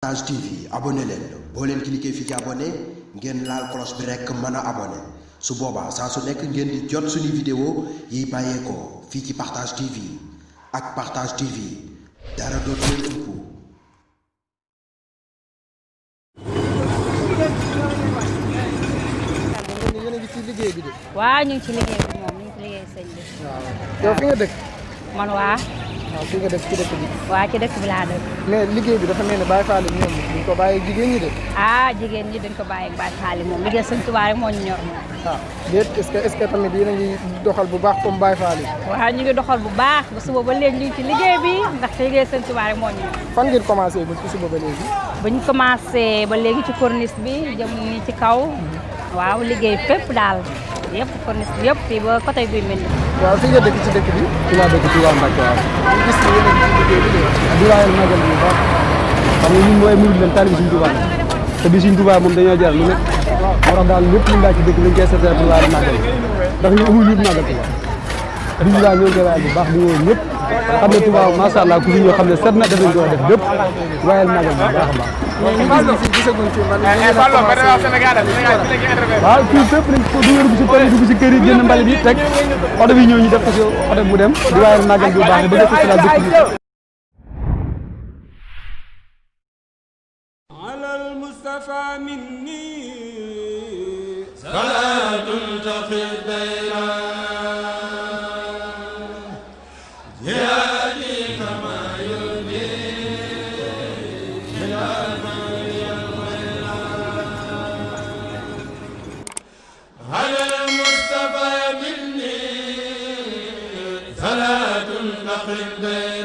Partage TV abonné leen boo leen cliquer fii ci abonné ngeen laal cloche bi rekk mën a abonné su boobaa saa su nekk ngeen di jot suñu vidéo yiy bàyyeekoo fii ci Partage TV ak Partage TV dara dootu leen ëmp. yéen a ngi ci liggéey bi de. waaw ñu ngi ci liggéey bi moom ñu ngi ci liggéey sëñ bi. waaw yow fi nga dëkk. man waa. waaw fi nga dëkk ci dëkk bi. waa ci dëkk bi laa dëkk. mais liggéey bi dafa mel ni Baye Fall ñoom duñ ko bàyyi jigéen ñi de. ah jigéen ñi dañ ko bàyyi ak Baye Fall moom liggéey sëñ Tuubaa rek moo ñu ñor moom. ah déet est-ce que tamit yéen a ngi doxal bu baax comme Baye Fall yi. waaw ñu ngi doxal bu baax ba suba ba léegi ñu ngi ci liggéey bi ndax liggéey sëñ Tuubaa rek moo ñu ñor. fan ngeen commencé ba ci suba ba léegi. ba ñu commencé ba léegi ci corniche bi jëm nii ci kaw. waaw liggéey fépp daal yëpp corniche bi yëpp fii ba côté bi mel ni. waaw fi nga dëkk ci dëkk bi. ci laa dëkk Touba Mbacke waaw. ñu gis ne yéen a ngi ci liggéey bi de. di waayal magal bi bu baax xam nga ñun mooy murid leen taalibe Sëriñ Touba te bi Sëriñ Touba moom dañoo jar lu nekk moo tax daal lépp lu ñu laaj ci dëkk lañ koy seetee pour waayal magal ndax ñu amul lu magal Touba bisimilah ñoo ngi koy waayal bu baax di woo ñëpp xam ne Touba macha allah ku fi ñoo xam ne set na def nañ ko def lépp waayal magal bi bu baax a baax. mais ñu gis ne fii gisaguñ fi man ñu ngi waaw fii fépp nañ ko dugg si kër yi dugg si kër yi génn mbali bi teg oto bi ñëw ñu def ko si oto bu dem di waayal magal bi bu baax bëgg a fësal dëkk bi. alal Mustafa minni salaatun taqil bayna jihaadi kama yulbi alal Mustafa minni salaatun taqil bayna